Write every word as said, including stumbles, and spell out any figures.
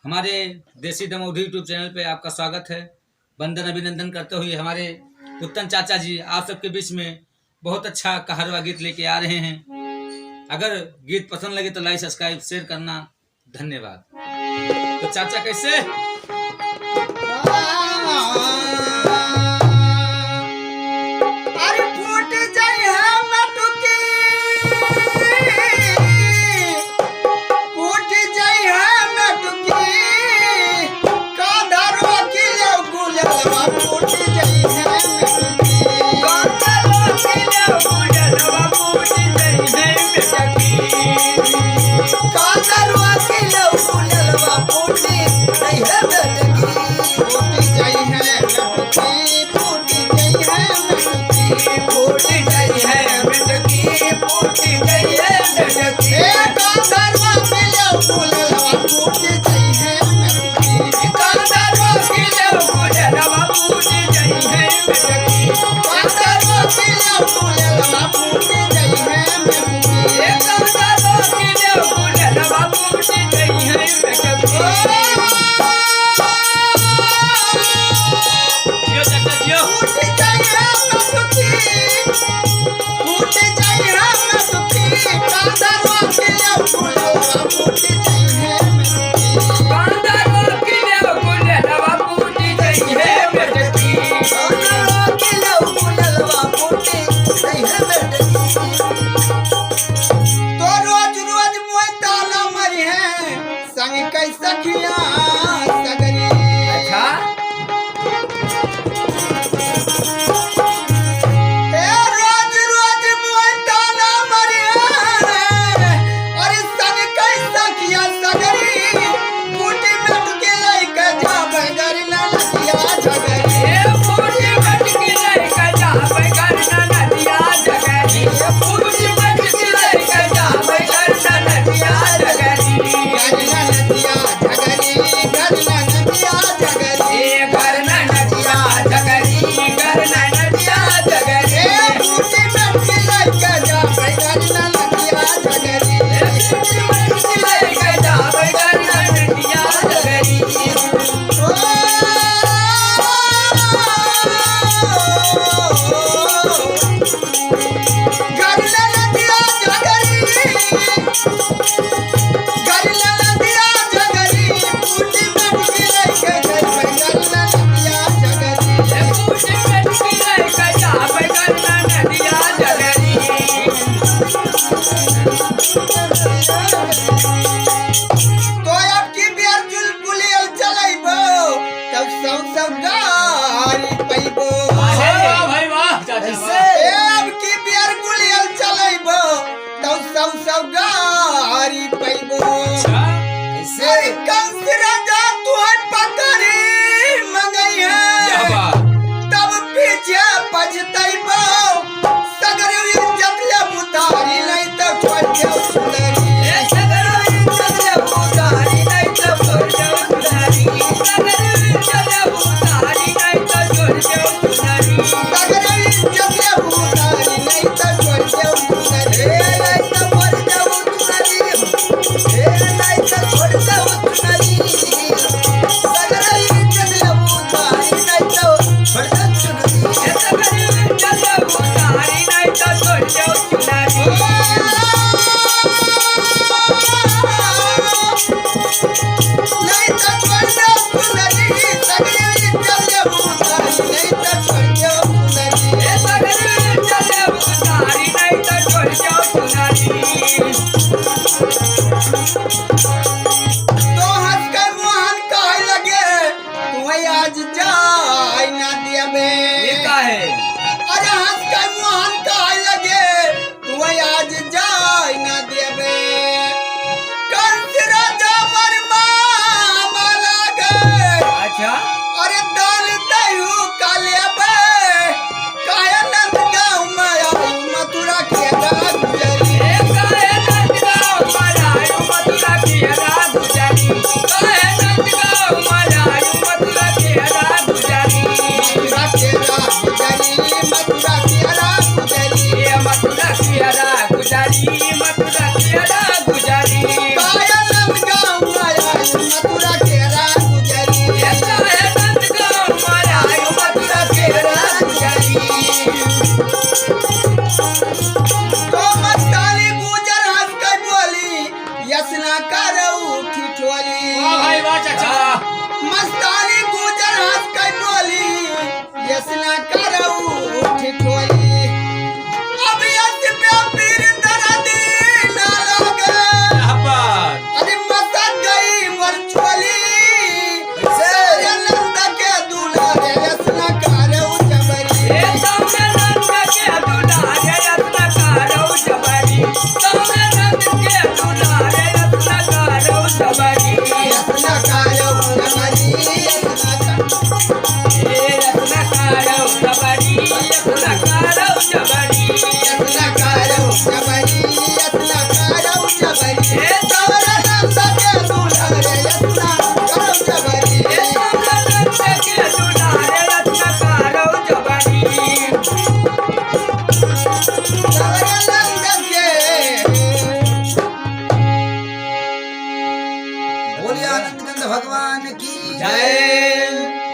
हमारे देसी दमौध YouTube चैनल पे आपका स्वागत है। वंदन अभिनंदन करते हुए हमारे उत्तम चाचा जी आप सबके बीच में बहुत अच्छा कहरवा गीत लेके आ रहे हैं। अगर गीत पसंद लगे तो लाइक, सब्सक्राइब, शेयर करना। धन्यवाद। तो चाचा कैसे? अरे फूट जाई है मटकी, फूट जाई है मटकी, कांधा रोकी लेव गुललवा फूट जाई है मटकी। कांधा रोकी लेव गुललवा फूट जाई है मटकी। कांधा रोकी लेव गुललवा फूट जाई है मटकी। फूट जाई है मटकी, फूट जाई है मटकी। फूट जाई है मटकी, फूट जाई है मटकी। ए कांधा रोकी लेव गुललवा फूट जाई है मटकी। कांधा रोकी लेव गुललवा फूट जाई है मटकी। कांधा रोकी लेव गुललवा फूट जाई है मटकी। ए कांधा रोकी लेव गुललवा फूट जाई है मटकी। जियो चाचा, जियो। फूट जाई है मटकी, फूट जाई है मटकी, कांधा रोकी लेव गुललवा फूट जाई है मटकी। कांधा रोकी लेव गुललवा फूट जाई है मटकी। कांधा रोकी लेव गुललवा फूट जाई है मटकी। तो रोज रोज मोय ताना मरिहैं, संग कै सखिया सगरी। अच्छा। ए रोज रोज मोय ताना मरिहैं, अरे संग कै सखिया सगरी। फूटी मटकी लइके जाबै घर ननदिया झगरी। ए फूटी मटकी लइके जाबै घर ननदिया झगरी। ए फूटी मटकी लइके जाबै घर ननदिया झगरी। घर ननदिया झगरी, घर ननदिया झगरी। ए घर ननदिया झगरी, घर ननदिया झगरी। ए फूटी मटकी लइके जाबै घर ननदिया झगरी। ए फूटी मटकी लइके जाबै घर ननदिया झगरी। ओ, घर ननदिया झगरी। घर ननदिया ना करऊ ठिठोली। अब यस पे पीर दर्द ना लागे। क्या बात। अरे मसक गई मोर चोली। सौरनंद के दुलारे यस ना करऊ जबरी। ए सौरनंद के दुलारे यस ना करऊ जबरी। सौरनंद के दुलारे यस ना करऊ जबरी। यस ना करऊ जबरी, यस ना बोलिए आनंद कंद भगवान की जय।